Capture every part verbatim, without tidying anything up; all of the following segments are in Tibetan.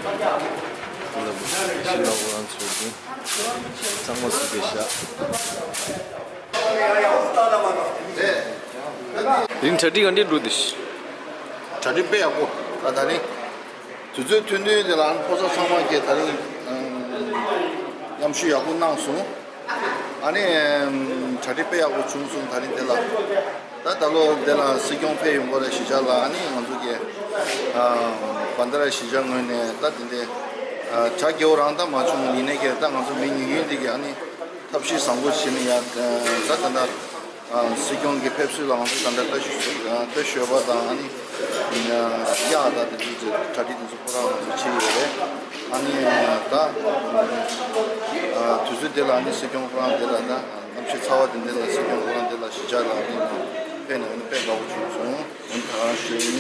ལ་ཤི་ལ་འོ་རང་ཚོ་གི་ཚང་མ་ཚུགས་པའི་ཤ། རིང་གྲ་སྒྲིག་ག་འདྲས་འགྲོ་འདི་ཤི། གྲ་སྒྲིག་དཔེ་ཡག་པོ། ད་ད་རིང་དུས་ཚོད་ཐུང་ཐུང་དེ་ལ་ཕོ་གསར་ཚང་མ་གིས་ད་རིང་མཉམ་ཞུགས་ཡག་པོ་གནང་སོང་། ཨ་ནི་གྲ་སྒྲིག་དཔེ་ཡག་པོ་བྱུང་སོང་ད་རིང་དེ་ལ། ད་ད་ལོ་འདི་ལ་སྲིད་སྐྱོང་ཕེབས་ཡོང་གི་རེད་གཞིས་ཆགས་ལ། ཨ་ནི་ང་ཚོ་གི་ཨ་བན་ད་ར་གཞིས་ཆགས་ངོས་ནས་ད་དེ་འདྲའི་ཨ་བྱ་རྒྱལ་བོ་རང་ད་མ་བྱུང་ཡིན་ནའི་གི་ད་ང་ཚོ་མི་ཉུང་ཉུང་འདི་གི་ཨ་ནི་ཐབས་ཤེས་བཟང་པོ་བྱས་ནས་ཡ་ད་ད་ད་ཨ་སྲིད་སྐྱོང་གི་ཕེབས་བསུ་ལ་ང་ཚོ་ད་ད་བཀྲ་ཤིས་བདེ་ལེགས་ཞུ་བ་དང་ཨ་ནི་ཡ་ད་དེ་ཚོ་གྲ་སྒྲིག་དེ་ཚོ་ཁོ་རང་ང་ཚོ་བྱས་ཡོད་རེད། ཨ་ནི་ད་ཨ་དུས་ཚོད་དེ་ལ་ཨ་ནི་སྲིད་སྐྱོང་ཁོ་རང་དེ་ལ་ད། གནམ་གཤིས་ཚ་བ་དེ་འདྲ་ལ་སྲིད་སྐྱོང་ཁོ་རང་དེ་ལ་གཞིས་ཆགས་ལ་ཨ་ནི་ཕེབས་ནས་ཨ་ནི་དཔེ་དགའ་པོ་བྱུང་སོང་། ཨ་ནི་ད་ག་རང་ཞུ་ཡིན།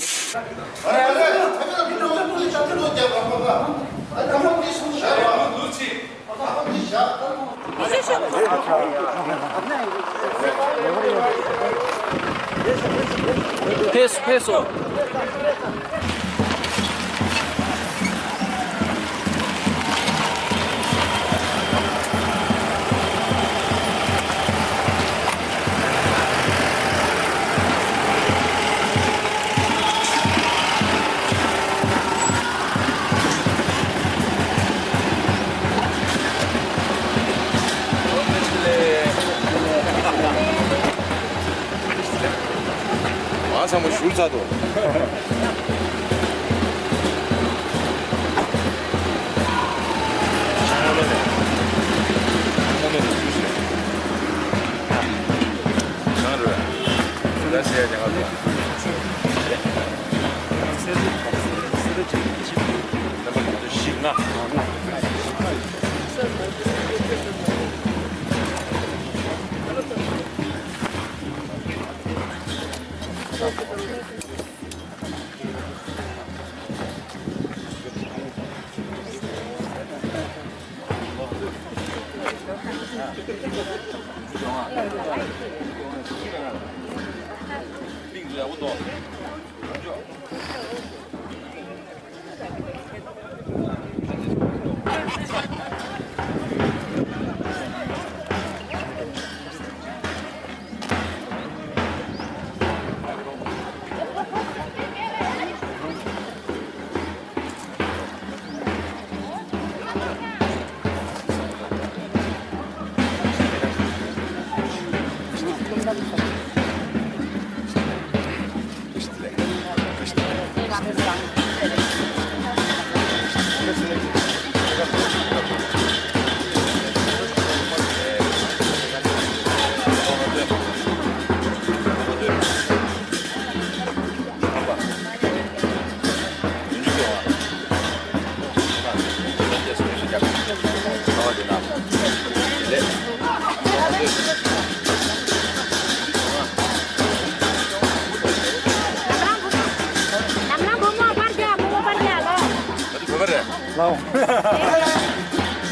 ཕེབས་སོང་། ཕེབས་སོང་། ང་ཚང་མ་བཞུར་ཚར་འདུག་ལའོ།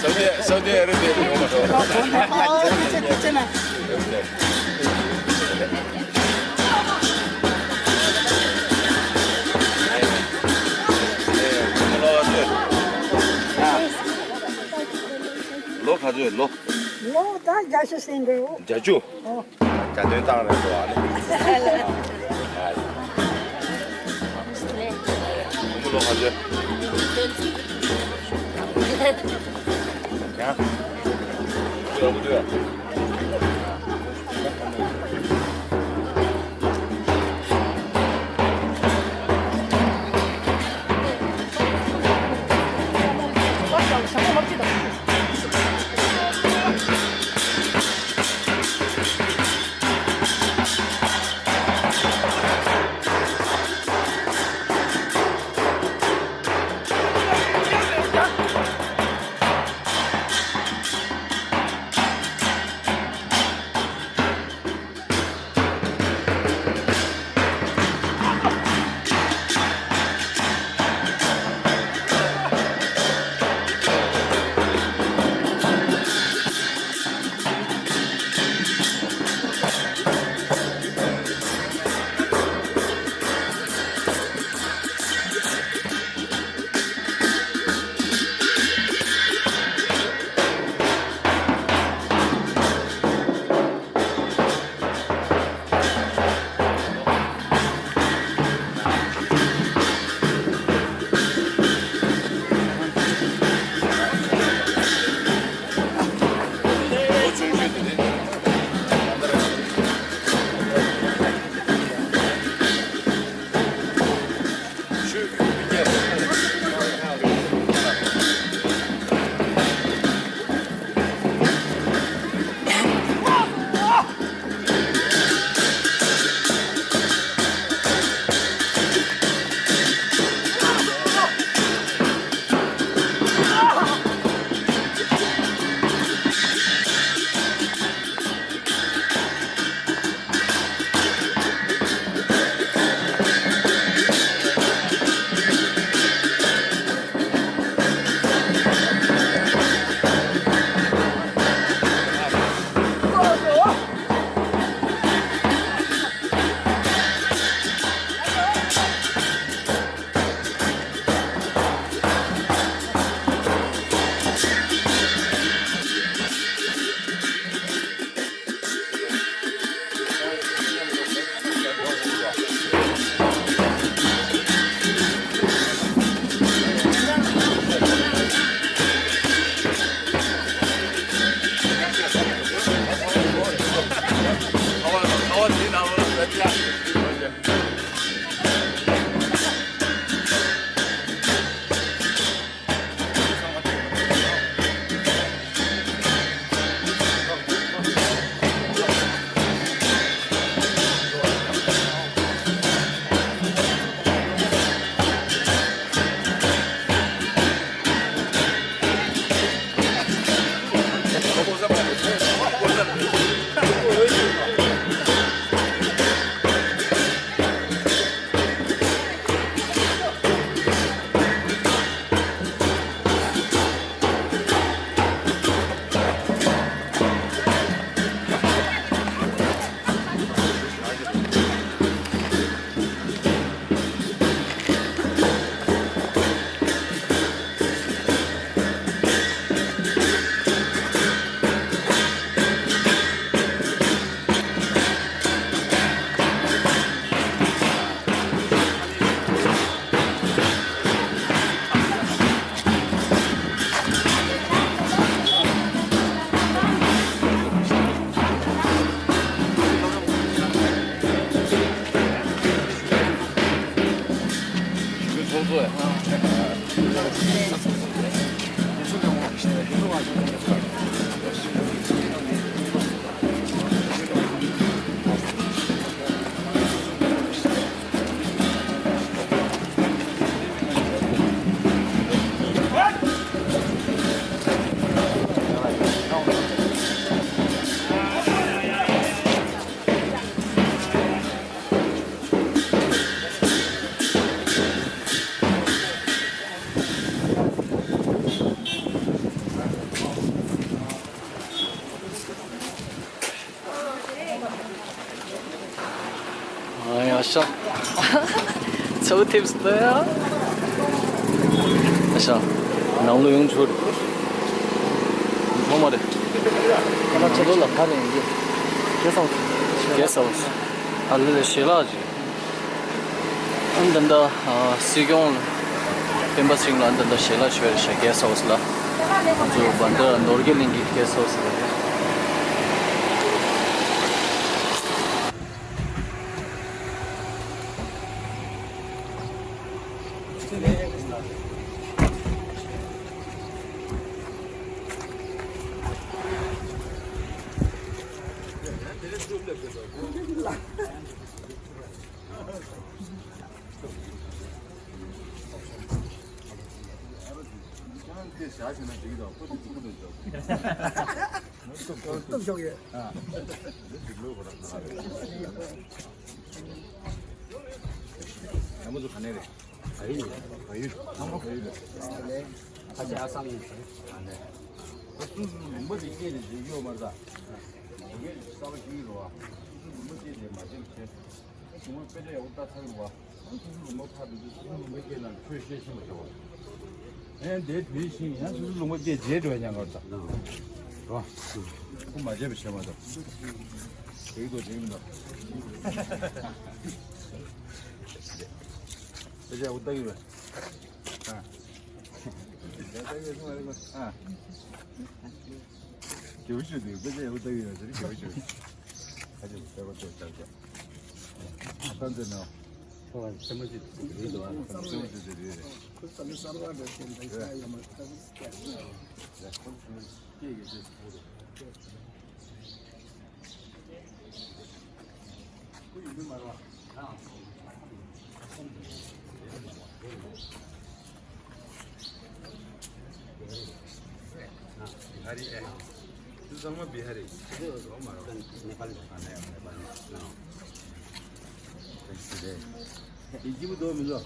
སའུ་ཏི་སའུ་ཏི་ཨ་ར་བི་ཡ་ལ་ཡོང་མ་ཐུབ། ཨ་ཨ་ཨ་ཨ་ཨ་ཨ། ལོ་ག་ཚོད་ལོ། ལོ་ད་བརྒྱད་ཅུ་ཟིན་འདུག་བརྒྱད་ཅུ། ཨོ། གྱ་སྟོན་བཏང་རེད་འགྲོ་བ་ནི། ཨ་ཡ། ལོ་ག་ཚོད། ཡང་། ཡག་པོ་འདུག་ཨ་ཡ་ཤ། ཚ་བོ་ཐེབས་སོང་ཡ། ཨ་ཤ། ནང་ལོགས་ཡོང་ཆོག་རེད། ཐོག་མ་རེད། ཁ་ལག་ཆེ་ལོ་ལ་ཁ་རེ་ཡིན་གྱི། གེ་སི་ཧའུ་སི། གེ་སི་ཧའུ་སི། ཨ་ལེ་ལེ་ཞལ་ལག་ཅིག་ཨ་འདི་འདྲ། ཨ་སྲིད་སྐྱོང་སྤེན་པ་ཚེ་རིང་ལ་ཨ་འདི་འདྲ་ཞལ་ལག་ཞུ་བ་རེད་ཤག་གེ་སི་ཧའུ་སི་ལ། ང་ཚོ་བྷན་དྷ་ར་ནོར་གྱི་གླིང་གི་གེ་སི་ཧའུ་སི་རེད། ཁ་ཆེ་ཨ་སམ་ནས། ཨ་ནས། ཁ་སུ་སུ་ལུང་པ་དེ་སྐད་དེ་བརྗེད་ཡོད་མ་རེད་ད། མ་སྐད་གསར་པ་ཞིག་རེད་བ། སུ་སུ་ལུང་པ་སྐད་དེ་མ་བརྗེད་བྱས། ཨ་ཞུ་མ་དཔེ་ཆ་ཡག་པོ་ལྟ་ཚར་རེད་བ། ཨ་སུ་སུ་ལུང་པ་ཕར་འདུག་སུ་སུ་ལུང་པའི་སྐད་ནང་ཁྱོད་བཤད་ཤེས་མ་ཤེས་བ། ཨེ་འདས་དུས་ཤིང་ཡང་སུ་སུ་ལུང་པ་སྐད་བརྗེད་འགྲོ་ཡ་ཉག་ག་རེད་ད། རོ། ཁུ་མ་བརྗེད་པ་བྱས་མ་ད། དེ་གི་དོ་དེ་གི་མི་འདུག་དཔེ་ཆ་ཡག་པོ་ལྟ་གི་རེད། ཨ། ཡག་ལྟ་གི་རེད་སོང་རེད་གོ། ཨ། དགེ་བ་ཞུ་དུས་དཔེ་ཆ་ཡག་པོ་ལྟ་གི་ཡོད་ཟེར་དགེ་བ་ཞུ། ཨ་ཅེ་ལྟ་བ་ལྟ་བ་ལྟ་བ། ཨ་ཙམ་ཟེར་ན། ཁོ་བ་སེམས་མ་ཅིག་རེད་འདུག་ཨ། སེམས་མ་ཅིག་རེད་རེད། ཁོ་ས་མི་གསར་པ་འདྲ་ཞིག་འདུག་ཡ་ཡ་མ་ཁ་ཁ་ཁ། ཁོ་ཡིན་པའི་མ་རེད་བ། ཧ་རི་ཨེ། ཁྱོད་ཚང་མ་བི་ཧ་རི། ཁྱོད་ཚང་མ་རོ། ནེ་པ་ལི། ཨ་ནེ་པ་ལི། ཨ་ནེ། ཁྱོད་ཀྱི་མི་འདུག་ཨ།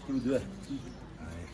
ཁྱོད་མི་འདུག་ཨ། ཨ་ནེ།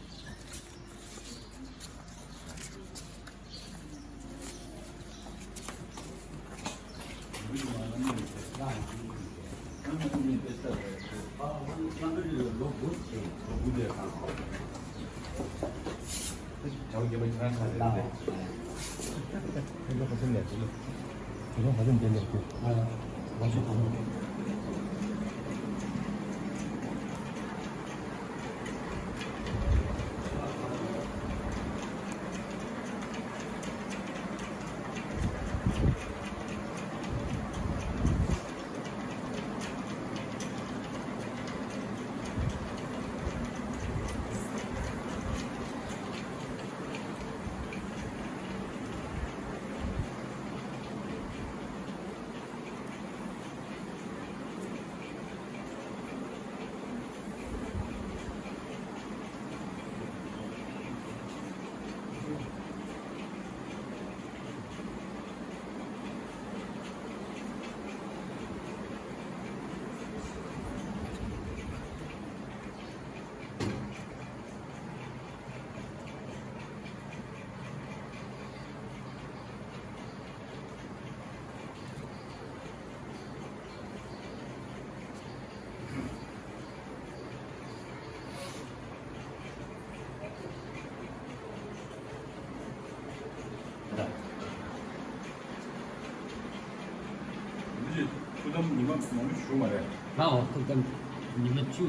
འདི་ཐུགས་དམ་ཉི་མ་མང་པོ་ཞུ་མ་རེད། ལའོ་ཐུགས་དམ་ཉི་མ་བཅུ།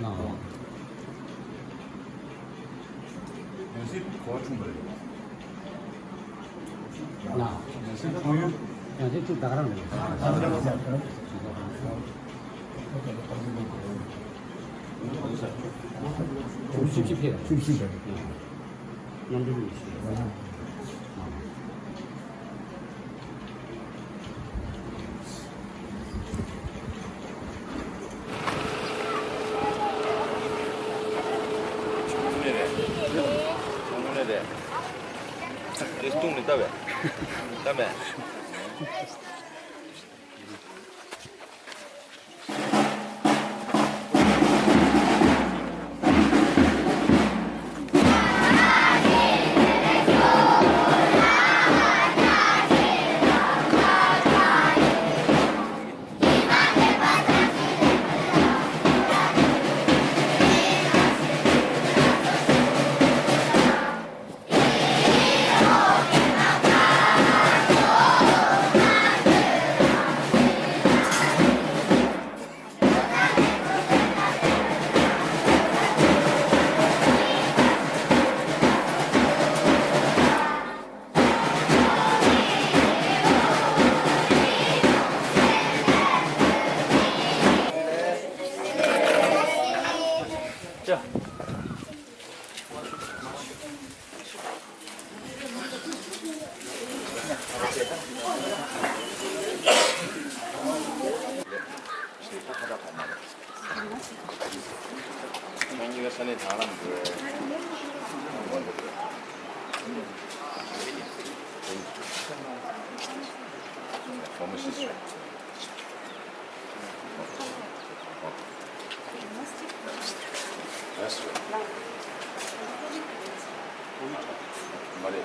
ལའོ། ཡང་སྲིད་གོ་བ་ཆུང་བ་རེད། ལའོ། ཡང་སྲིད་ཆུང་ཡུལ། ཡང་སྲིད་ཆུ་ད་ག་རང་རེད། བཅུ་གཅིག་ཕེབས། བཅུ་གཅིག་རེད། མཉམ་འབྲེལ་མི་ཤེས། དངོས་གནས་རེད། དངོས་གནས་རེད། དེ་བཏུང་ནས་ལྟ་བས། ལྟ་མས། Former sister. That's right. མ་རེད།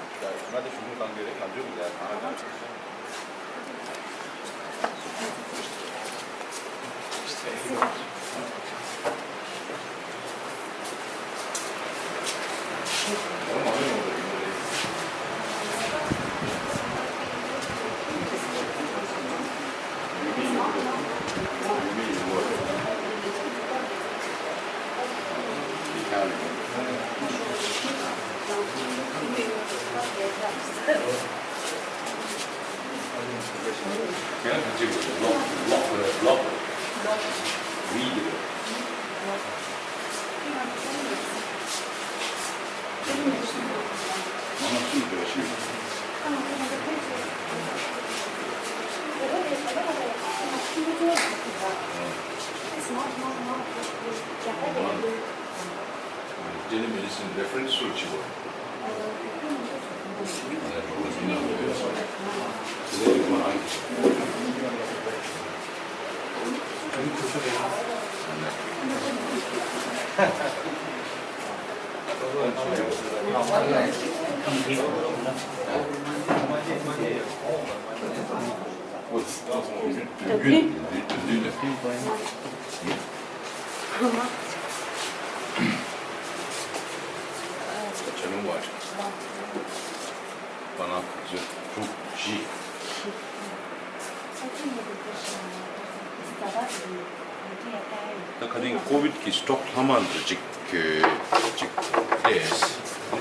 ང་དེ་ཞུ་གཏུག་གཏང་གི་རེད། ང་ཚོའི་ལས་ཁང་ལ། Telemedicine reference སུ་བྱེད་དགོས། ད་ཁ་རིང་ཀོ་ཝིཌ་ཀྱི་སི་ཊོག་ལྷག་མ་འདི་ཅིག་གི་ཅིག་ཏེ་བེད་སྤྱོད་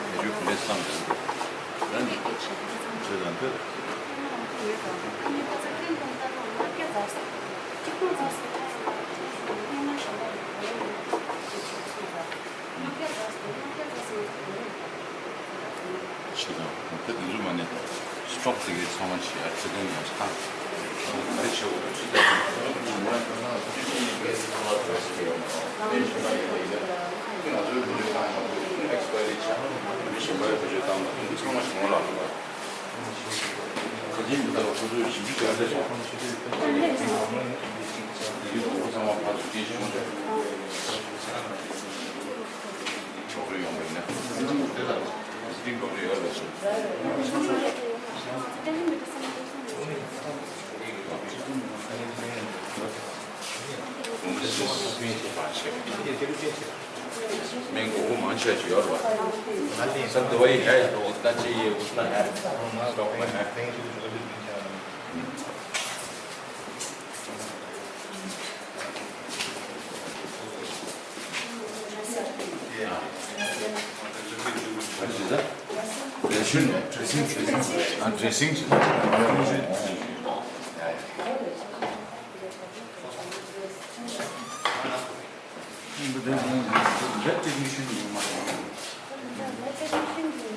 ག་འདྲས་བཏང་འདུག་ད་ནི་ཁྱེད་རང་ཚོས་ཆེད་དང་གོང་འཕེལ་དུ་འཛུལ་མ་ནས་སི་ཊོག་དེ་གའི་ཚང་མ་ཆེ་ཡ་ཚེ་ཏན་ཡང་ཁ་ག་རེ་བྱེད་འོ་ཅི་ལྟ་ང་ཚོའི་བེད་སྤྱོད་བཏང་མ་ཐུབ་ཚང་མ་ཞིག་ངོ་ལ་ཁ་ཅིག་མི་ལྟ་བ་ཁོ་ཚོས་ཞིབ་འཇུག་བྱ་ཚད་ཀྱང་ཡིན་ཁོ་ཚང་མ་ཕར་ཚུར་སྐད་ཆ་ཡོང་ཆོག་ཆོག་རེ་ཡོང་བ་ཡིན་ན་ཟི་ཏིང་ལོག་རེ་ཡོད་ལ་སོང་། मैं को को मान शायद यार बात सर दवाई है तो उतना चाहिए उतना है स्टॉक में है। Dressing dressing ལེབ་ཊེག་ནི་ཤན་ཡོད་མ་རེད། ལེབ་ཊེག་ནི་ཤན་གྱི་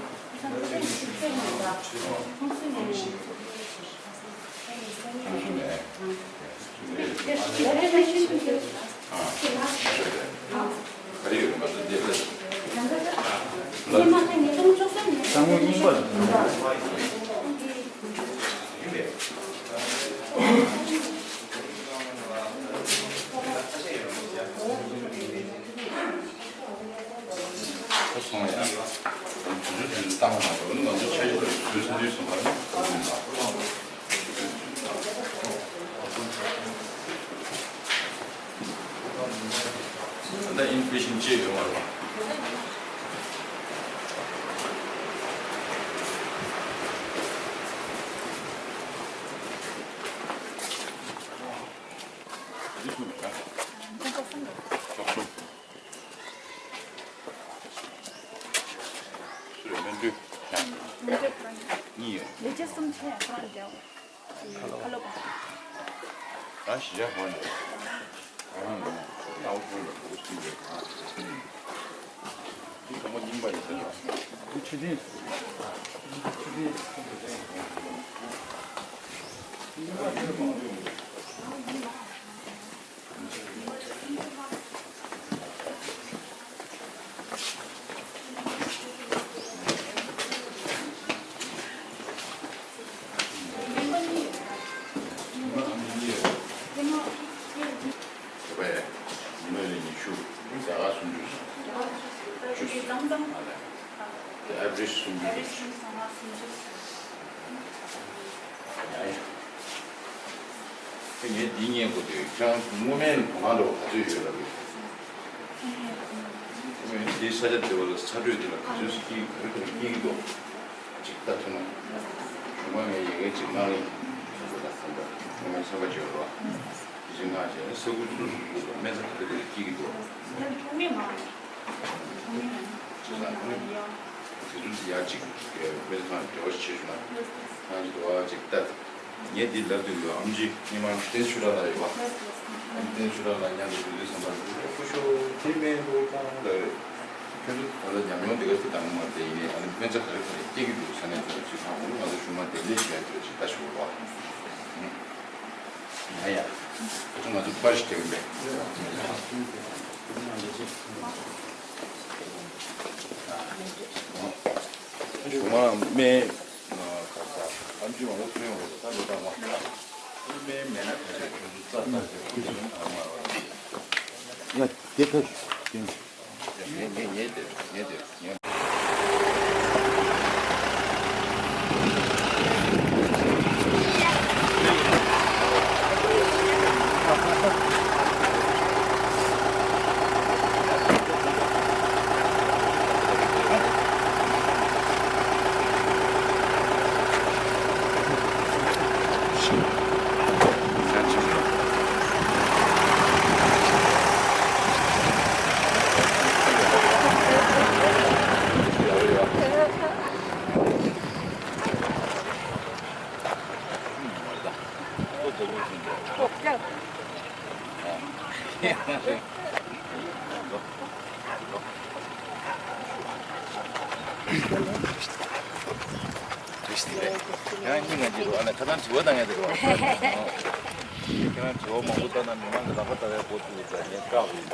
ཁོང་ཚོ་ནས་ད་སོང་ཡ། དུས་ཚོད་དུས་ཚོད་བཏང་བ་དང་། ང་ཚོ་འཆར་གཞི་ལ་དུས་ཚོད་སོང་བ་རེད། ད་ཨིན་པེ་ཤན་ཅི་ཡོད་མ་རེད་པ། སུ་རེད། སྨན་སྤྲུལ། གཉིས་ཡོད། ལས་བྱེད་གསུམ་ཆེ་ཡང་ཁོ་རང་རྒྱག་ཁ་ལོ་པ། ཨ་ཞི་ཡ་ཧོན། ཨ་ཧོན། ཨའུ་ཧོན། འདི་གང་མ་ཡིན་པ་ཡིན་ཟེར་ན། འདི་ཆུ་ཆེན། ཆུ་ཆེན། ཉི་མ་ལ་ཉི་ཤུ། ཟླ་བ་སུམ་ཅུ། བཅུ། ཨ་ལས། ཨེ་བྷི་རེཇ་སུམ་ཅུ། ཡ་ཡ། ངས་འདི་ཉན་དགོས་དུས། ཁྱེད་རང་ཚོ་སྔོན་མའི་གོ་གནས་འདྲ་བོ་ག་ཚོད་ཡོད་ལབ་ཡོད། སྔོན་མའི་དེའི་ས་ཆ་དེ་བ་ལ་ཚ་དྲོད་དེ་ལ་ག་ཚོད་སྐྱེ་ག་རེ་ག་རེ་སྐྱེ་གི་འདུག་ཅིག་ལྟ་ཐུབ་ན། ཞུ་མ་ངས་ཡི་གེ་ཅིག་གནང་རིང་། ཁྱེད་ཚོ་ལ་བསམ་པ་སྔོན་མའི་བསམ་པ་བརྗོད་རོགས། དེ་བཞིན་ང་བྱས་ན་ས་ཁུལ་སོ་སོ་སོ་སོ་ལ་སྨན་རྩྭ་ག་རེ་ག་རེ་སྐྱེ་གི་འདུག་ཚོགས་མི་མང་། ཚོགས་མི་མང་། བྱས་ཙང་ཨ་ནི་དེ་ཚོ་ཡར་ཅིག་སྨན་རྩྭ་ཁང་འབྲེལ་བ་ཞིག་བྱེད་བྱུང་ན། ཁྱེད་རང་ཚོ་འདྲ་བ་ཅིག་ལྟ། ངས་འདི་ལབ་དུས་ལ་ཨམ་ཆི་རྙིང་མ་བསྟན་ཆོས་གྲགས་ལགས་ཡོད་པ། ཨམ་བསྟན་ཆོས་གྲགས་ལགས་མཉམ་དུ་འགྲོ་དུས་ཙམ་པ་ལ་སྐུ་ཞབས་དེ་སྨན་འདུག་གང་ལ་རེད། ཁྱོད་ཚོ་ད་ལྟ་ཉམས་མྱོང་དེ་ག་ཚོད་དང་མ་དེ་ཡིན་ནའི། ཨ་ནི་སྨན་རྩྭ་ག་རེ་ག་རེ་སྐྱེ་གི་འདུག་ས་གནས་དེ་ལ་ཅིག་ཧ་གོ། ང་ཚོ་གཞུང་མ་དེ་ལས་ཞིག་ཡང་དེ་ཅིག་ལྟ་ཞུ་བ། ཡ་ཡ། ཁྱོད་ཚོ་ང་ཚོ་པར་ཞིག་རྒྱག་གི་མེད། གཞུང་མ་སྨན། ཨ་ཁ་ས། ཨམ་ཆི་མང་པོ་ཐོན་ཡོང་རེད། ད་ལོ་གྲངས་མ། ཨ་ནི་སྨན་མེད་ན་ག་ཚོད་ཁྱོད་ཚོ་རྩ་ལྟ་ཞིག་ཁུ་ཆེ་ཆུང་གང་མ་རེད། ཡ་དེ་ཕེབས་ཤོག་ངས་ངས་ངས་དེ་ངས་དེ་ངས། ཡང་སྙིང་ང་རྗེ་རུ་ཨ་ལས་ཁ་སང་དྲི་བ་བཏང་ཡ་དེ་རུ། ཁྱེད་རང་དྲི་བ་མང་པོ་བཏང་ན་མི་མང་གི་ལག་པ་ལྟ་བའི་སྐོར་དུ་ཡོད་པ་ངས་བཀག་ཡིན།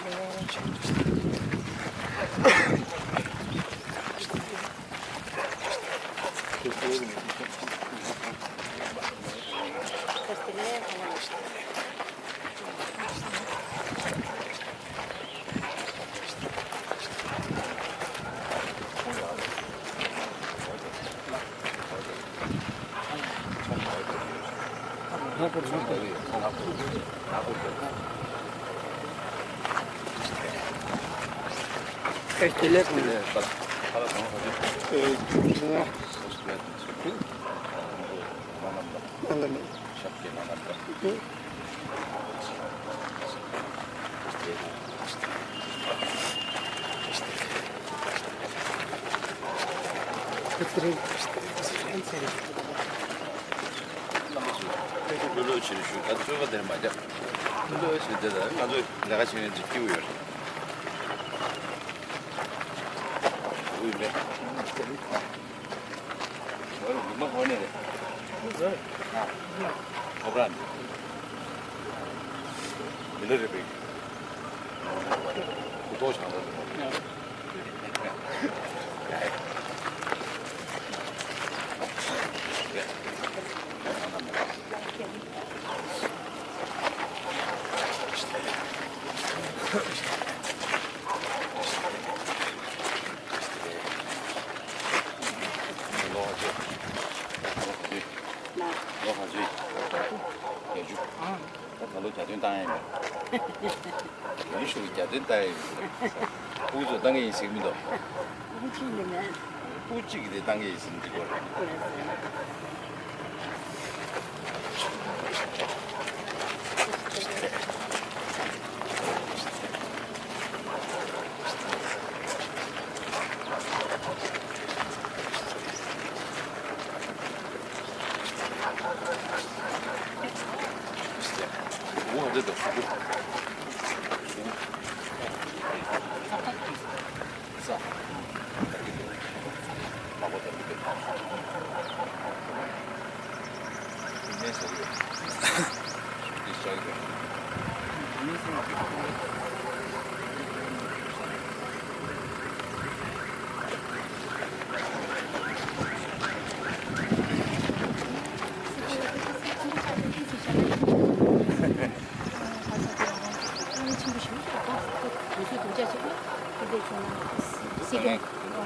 རྣམ་པ་ཚོ། ལྷོད་ལྷོད་བྱེད་རོགས་ཞུ། ད་རྩོད་པ་དེར་མ་རྒྱབ། ཁོ་ཚོ་ཞིག་དེ་ལ་ང་ཚོ་ལས་ཀ་བྱེད་མཁན་ཅིག་སྐྱིད་པོ་ཡོད་རེད། འུ་མེད། ང་རང་མི་མ་ཧོ་ནས་རེད། ཨ། ཁོ་བྲང་འདི། མི་ལ་རེད་པས། ཁོ་ཏོག་ཆང་རེད། ད་ད་ལོ་གྱ་སྟོན་བཏང་ཡ་ཡིན་པ། ཡུལ་ཤུལ་གྱ་སྟོན་བཏང་ཡ་ཡིན་པ། ཕྲུ་གུ་ཚོ་བཏང་གི་ཡིན་ཟེར་གི་མི་འདུག་ཕྲུ་གུ་གཅིག་ལས་མེད། ཕྲུ་གུ་གཅིག་གིས་དེ་བཏང་གི་ཡིན་ཟེར་འདི་སྐོར།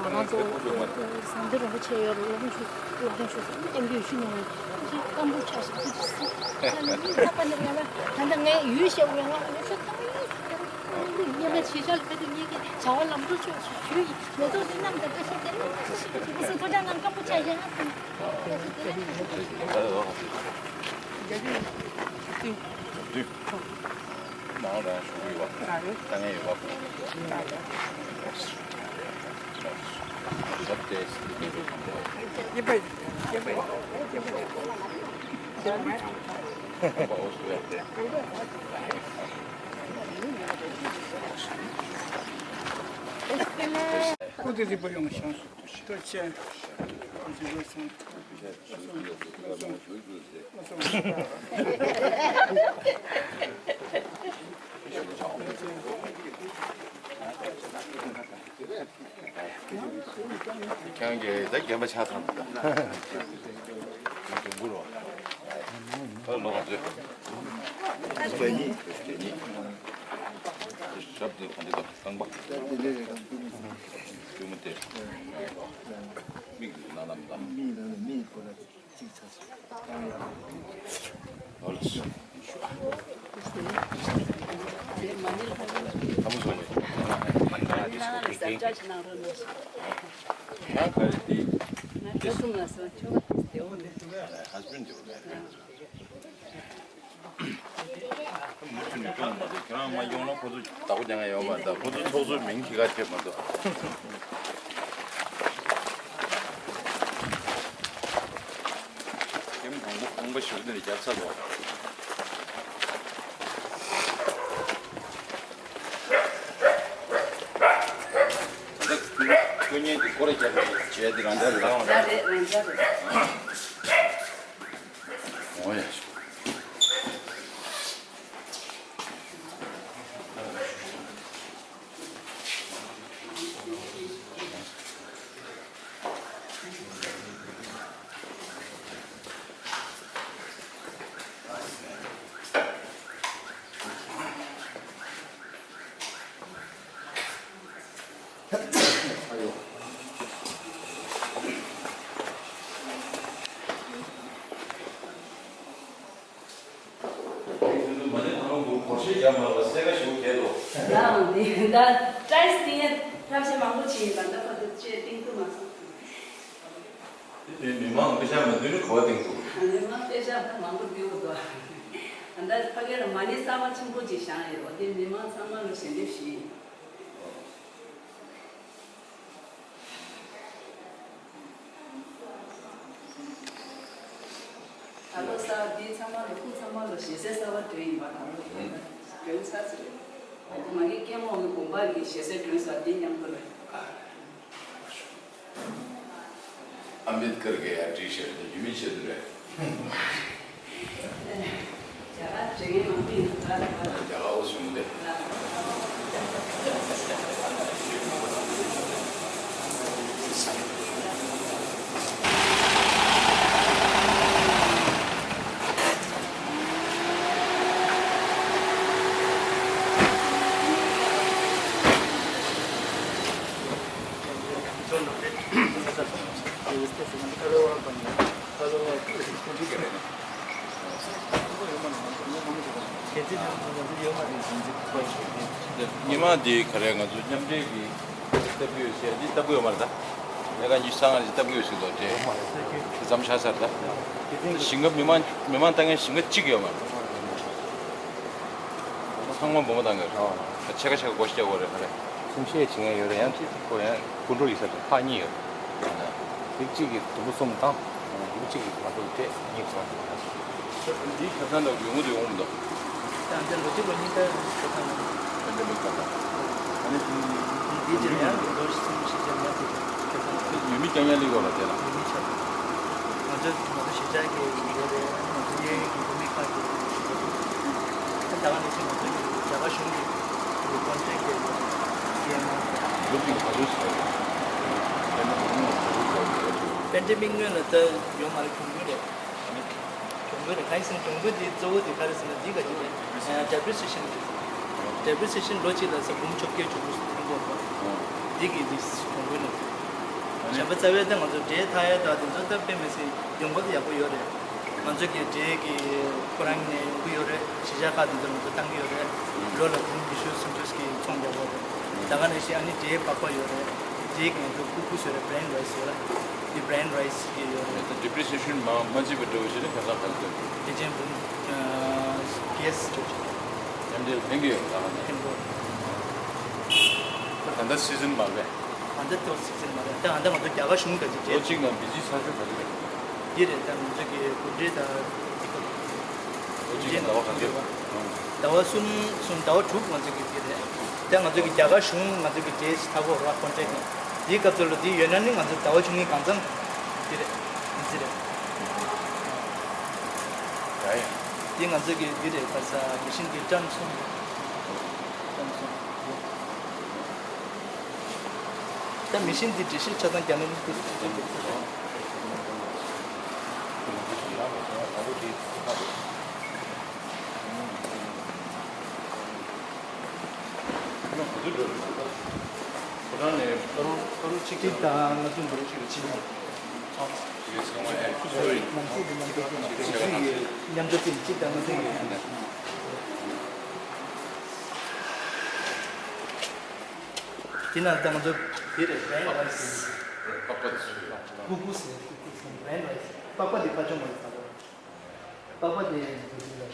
ང་ཚོ་ཟམ་གདོང་རིན་པོ་ཆེ་ཡོད་རེད། སློབ་དཔོན་ཆོས་སློབ་དཔོན་ཆོས་སུ་སྟེང་གི་ཤུ་ནང་ཅིག་སྐམ་པོ་ཆགས་ཤིག་ཅིག་ཅིག་ཚ་ནི་ཚ་པ་ནི་ཡོད་པ། ད་ལྟ་ངས་ཡུལ་བཤད་དགོས་ཡོད། ང་ཡུལ་བཤད་གཏོང་ཡིན་ཟེར། ངས་ང་ཆེ་ཤོས་ལ་ཕེབས་དུས་ངས་ཀྱི་བྱ་བ་ལམ་འགྲོ་ཆོག་ཞུ་ཞུ་ཡིན། ངས་ཐོག་དེ་རྣམས་དང་བཀའ་ཤག་དེ་ནི་ཅི་ཞིག་ཅིག་སུ་ཐོག་ཅང་ངང་སྐམ་པོ་ཆགས་ཤག་ང་ཚོ་བཀའ་ཤག་དེ་ནི། ནང་རང་ཞུ་གི་ཡོད་པ། ད་ངས་ཡོད་པ། ཞབས་ཏེ། ཁོ་དེ་རིག་པ་ཡོང་ཤང་སུ་ཏུ་ཤི་ཏུ་ཆེ། ཨ་ཟི་རོ་སང་། ཁྱེད་རང་གིས་ད་རྒན་པ་ཆགས་ཚར་འདུག་ད། ལོ་ག་ཚོད། ཞབས་དེ་ག་འདྲ་འདུག་རྐང་པ། པུས་མོ་དེ། མིག་ནང་ལམ་དང་། མུ་མཐུད་ནས་སྐྱོང་མ་ཐུབ། ཁྱེད་རང་མ་སྐྱོང་ན་ཁོ་ཚོ་བདག་པོ་རྒྱག་མཁན་ཡོད་མ་རེད། ད་ཁོ་ཚོ་ཚོགས་གཙོའི་མིང་གི་ག་ཐེབས་མ་གཏོགས། ཀེམ་དང་པོ་ཁང་པ་ཞིག་འདིར་རྒྱབ་ཚར་འདུག་ད་ལྟ་ཁོ་གཉིས་ཀྱི་སྐོར་ར་རྒྱབ་ནས་བྱས་ཏེ་རང་འཇགས་རེད། རང་འཇགས་རེད། རང་འཇགས་རེད། འོ་ཡ། དེ་ཚོ་མ་ཎི་ཐང་མོ་སྒོར་གཞས་རྒྱབ་མ་ལ་སེ་ག་ཞུ་གལ་ཏོ། ཡང་དེ་ད་ཏྲའིས་ཏིང་ཡ་ཐབས་ཤེས་མང་པོ་བྱས་ཡིན་པ་འདི་ཁ་ཐུག་ཅེས་ཏིང་ཏུ་མ་སོང་། དེ་མི་མང་པེ་ཤ་མ་འདུས་ནི་གོ་བ་ཏིང་ཏུ། མི་མང་པེ་ཤ་མང་པོ་འདུས་འདུག་ད་ཕ་གི་ལ་མ་ཎི་གསར་པ་ཆེན་པོ་ཅིག་བཞེངས་ཡོད། དེ་མི་མང་ཚང་མ་ལ་ཞལ་འདེབས་ཞུས་ཡིན། ད་ལོ་གསར་འདི་ཚང་མ་ལོ་སྐུ་ཚང་མ་ལོ་ཞེ་སའི་གསར་པ་འདོན་ཡིན་པ་ད་ལོ་ཡིན། ཡོང་ས་ཟེར། ད་མ་གི་སྐྱེ་མོ་གི་དགོན་པ་གི་ཞེ་སའི་མགྲོན་ས་དེ་མཉམ་དུ་རེད། ཨ་མེད་ཀར་གི་ཡར་བྲིས་བཤད་དེ་རྒྱུས་མེད་བཤད་དེ་རེད། རྒྱ་གར་བྲེ་ངན་མང་པོ་ཡིན་ད་ད། རྒྱ་གར་འོ་བྱུང་སྟེ། ཉི་མ་འདི་ག་རེ་ང་ཚོ་མཉམ་འབྲེལ་གྱི་ལྟ་བུ་ཡོད་ཟེར་འདི་ལྟ་བུ་ཡོད་མ་རེད་ད། ལས་ཀ་ཉི་ཤུ་རྩ་ལྔ་ཞིག་ལྟ་བུ་ཡོད་ཟེར་དོ་དེ་མཚམས་ཆགས་ཚར་ད། ཞིང་ཁ་མི་མང་མི་མང་ལྟ་མཁན་ཞིང་ཁ་གཅིག་ཡོད་མ་རེད། ཚང་མ་སྦོམ་བཏང་གི་རེད། ཕྱེད་ཀ་ཕྱེད་ཀ་སྒོ་ཕྱེ་དགོས་རེད་ཧ་རེ། གསུང་བཤད་བྱེད་མཁན་ཡོད་རེད། ཡང་གཅིག་ཁོ་ཡང་སྐུ་འགྲོ་ཡིན་ས་རེད། ཁག་གཉིས་ཡོད་རེད། ཡིག་གཅིག་གིས་དུམ་བུ་གསུམ་བཏང་། ཡིག་གཅིག་གིས་ང་ཚོ་སྤྲད་གཉིས་བཏང་། འདིའི་ཆ་ཚང་ལ་ཡོང་གི་འདུག་ཡོང་གི་མི་འདུག་ད་འདི་ལོ་གཅིག་ལོ་གཉིས་ལྟར་ཆ་ཚང་ལ། ཨ་ནི་འདི་འདི་འདི་ཡང་ལོ་གསུམ་བཞི་ཆ་ལ་ཆ་ཚང་། ཡུལ་མི་རྐྱང་རྐྱང་སླེབས་ཡོད་ལ་དེ་ལ། ཡུལ་མི་ཆ་ཚང་། ང་ཚོ་ང་ཚོ་གཞིས་ཆགས་ཀྱི་ཡོད་རེད། ང་ཚོ་གཡས་གཡོན་གྱི་བོད་མི་ཁག་ཅིག་ཡོད་རེད། ད་ག་ནང་བཞིན་ང་ཚོ་རྒྱ་གར་གཞུང་གི་ཀོན་ཊེག་ཡོད་རེད། ཡས་མ། ལུག་གི་ག་ཚོད་ཟ་རེད། པེན་ཌེ་མིག་སྔོན་ལ་ད་ཡོད་མ་རེད། གྱོང་གུན་རེད། གྱོང་གུན་རེད། གང་ཡིན་ཟེར་ན་གྱོང་གུན་དེ་གཙོ་བོ་དེ་ག་རེ་ཟེར་ན་འདི་ག་ཅིག་རེད། ཌེ་པི་རི་སི་ཨེ་ཤན་རེད། ཌེ་པི་རི་སི་ཨེ་ཤན་ལོ་གཅིག་ལ་ས་འབུམ་བཅོ་བརྒྱད་བཅུ་དགུ་ཐོན་གྱི་ཡོད་རེད། འདི་གི་འདི་གྱོང་གུན་རེད། གཞན་པ་རྩ་བའི་ད་ང་ཚོ་འབྲས་འཐག་ཡ་ད་དེ་ཚོ་ད་དཔེ་མི་སྲིད་ཡོང་སྒོ་ད་ཡག་པོ་ཡོད་རེད། ང་ཚོ་གི་འབྲས་ཀྱི་ཁོ་རང་ནས་ཡོང་གི་ཡོད་རེད། གཞིས་ཆགས་ཁག་དེ་ཚོ་ང་ཚོ་བཏང་གི་ཡོད་རེད། ལོ་ལ་འབུམ་ཉི་ཤུ་སུམ་ཅུ་གི་ཚོང་རྒྱག་གི་ཡོད་རེད། ད་ག་ནང་བཞིན་ཨ་ནི་འབྲས་པགས་པ་ཡོད་རེད། འབྲས་ཀྱི་ང་ཚོ་ཀུ་ཀུ་ཟེར་རེད། བྷི་རའུན་རའི་སི་ཟེར་རེད། འདི་བྷི་རའུན་རའི་སི་གི་ཡོད་རེད། ད་ཌེ་པི་རི་སི་ཨེ་ཤན་མ་མ་བརྩིས་པ་འདྲ་བོ་ཞིག་ནི་ཁ་སང་ག་ཚོད། དེ་ཅན་འབུམ་གེ་སི་འགྲོ་ཆོག་མཉམ་འབྲེལ་ལེན་གྱི་ཡོད་ད་ག་ནས། ཕན་པོ། ད་ལྟ་སི་ཛན་མ་རེད། ད་ལྟ་ཏོག་ཙམ་ཟེར་མ་རེད། ད་ད་ང་ཚོ་རྒྱ་གར་གཞུང་ག་ཅིག་ལོ་གཅིག་ནང་བི་ཇི་ས་ཆ་ག་ཚོད་རེད། འདི་རེད། ད་ང་ཚོ་གི་གུང་ཁྲན་ད་འདི་སྐབས། ལོ་གཅིག་ནང་ཟླ་བ་ག་ཚོད་རེད། ཟླ་བ་གསུམ་གསུམ་ཟླ་བ་དྲུག་ང་ཚོ་གི་འདི་རེད། ད་ང་ཚོ་གི་རྒྱ་གར་གཞུང་ང་ཚོ་གི་འབྲས་ཤིག་འཐག་གོ་ར་ཀོན་ཊེག་ནས་འདིའི་སྐབས་སུ་ལོ་འདི་ཡོད་ན་ནི་ང་ཚོ་ཟླ་བ་བཅུ་གཉིས་གང་ཚང་འདི་རེད། འདི་རེད། ཡ་ཡ། འདི་ང་ཚོ་གི་འདི་རེད། ཁ་ས་མི་ཤིན་གི་ཊོན་གསུམ་རེད། ཊོན་གསུམ། ད་མི་ཤིན་འདི་འགྲེལ་བཤད་ཆ་ཚང་རྒྱ་ནང་མི་ཁུར་ཚུར་ཚུར་ཚུར། ཁོ་རང་ནས་ཕ་རུ་ཕ་རུ་གཅིག་གཅིག་དང་ང་ཚོ་འདི་རུ་གཅིག་རུ་ཕྱིན་ནས། མཉམ་དུ་ཕྱིན་གཅིག་དང་ང་ཚོ་ཡོད། དེ་ནང་ད་ང་ཚོ་དེ་རེད། བྷི་རའུན་རའི་སི། ཀུ་ཀུ་ཟེར། ཀུ་ཀུ་ཟེར། བྷི་རའུན་རའི་སི། པགས་པ་དེ་ཁ་ཆུང་མ་རེད་ད། པགས་པ་དེ་འདི་ལ་ཡོད།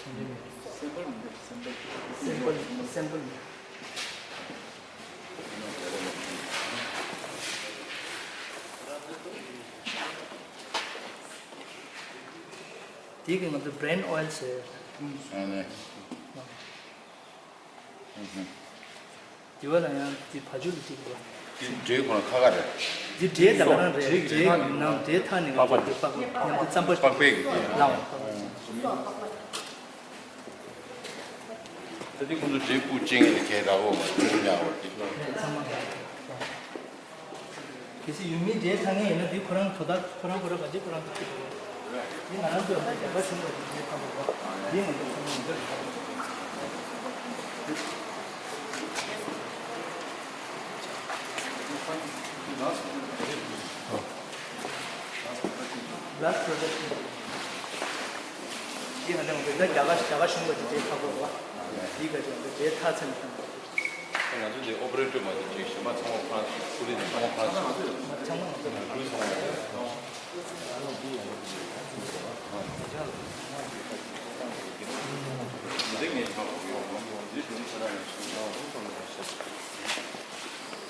ཆུང་ཆུང་མེད། སེམས་པ་མི་འདུག་སེམས་པ། སེམས་པ་མི། སེམས་པ་མི། དེ་གི་ང་ཚོ་བྷི་རའུན་ཨོ་ཡལ་ཟེར། ཨ་ནི། དེ་བ་ལ་ཡང་དེ་བ་ཕྱུགས་ལ་གཅིག་དགོས། དེ་འབྲས་ཁོ་ན་ཁ་ཁ་རེད། དེ་འབྲས་ད་ག་རང་རེད། འབྲས་ཀྱི་འབྲས་ནང་འབྲས་ཐག་ནས་ང་ཚོ་དེ་པགས་པ་མཉམ་དུ་རྩམ་པ་པགས་པའི་གི་དེ་ལའོ། ད་དེ་ཁོ་ཚོ་འབྲས་སྤུ་ཅན་གྱི་གས་རག་འོ་མ་ཉག་འོ་དེ། ཚང་མ། གལ་སྲིད་ཡུལ་མིའི་འབྲས་ཐག་ངེས་ཡིན་ན་འདི་ཁོ་རང་དོ་བདག་ཁོ་རང་ཁོ་རང་ག་ཅི་ཁོ་རང་ཐག་གཅིག་རེད། འདི་ང་རང་ཚོ་རྒྱ་གར་གཞུང་ལ་འབྲས་ཐག་པ་རེད། འདི་ང་ཚོ་ཚང་མ་ཡིན་འདོད་རེད། Glass production. འདི་ང་ཚོ་ང་ཚོ་རྒྱ་གར་རྒྱ་གར་གཞུང་ལ་འབྲས་ཐག་པ་རེད། འདི་ག་ཅི་ང་ཚོ་འབྲས་ཐག་ཚད་ནས་ཐོན་པ་རེད། ང་ཚོ་འདི་ཨོ་པ་རེ་ཊར་མ་གཏོགས་ཅིག་གཞན་པ་ཚང་མ་ཕ་རན་སི། ཀུ་ལི་ཚང་མ་ཕ་རན་སི། ཚང་མ་ང་ཚོ་ཀུ་ལི་ཚང་མ།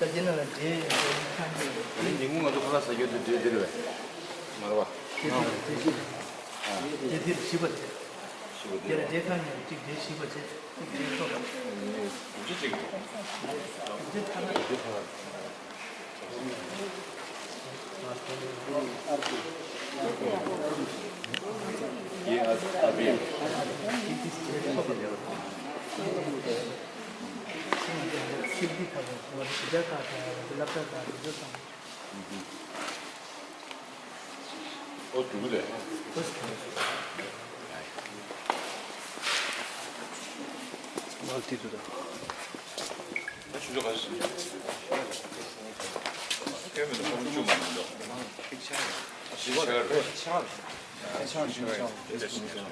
ད་འདི་ནང་ལ་འབྲས་ཁ་ཉིན་གུང་ང་ཚོ་ཁ་ལག་ཟ་རྒྱུ་དེ་འབྲས་འདི་རེད་པས། མ་རེད་པ། དེ་འདི་རེད། དེ་འདི་རེད། བཞི་པ་དེ། དེ་ལ་རྗེས་ཁ་ནས་གཅིག་རྗེས་ཤིག་པ་བྱས། གཅིག་རྗེས་ཐོབ། གཅིག་རྗེས་ཐོབ། ཨོ་དུ་རེད། མ་དེ་དུ་ད། ཆུ་ཚོད་ག་ཚོད་ཟིན། ཁྱོད་མི་འདུག་ཁོང་ཆུ་མ་མི་འདུག་ཤི་ཆ་རེད། ཤི་ཆ་རེད། ཤི་ཆ་རེད། ཤི་ཆ་རེད།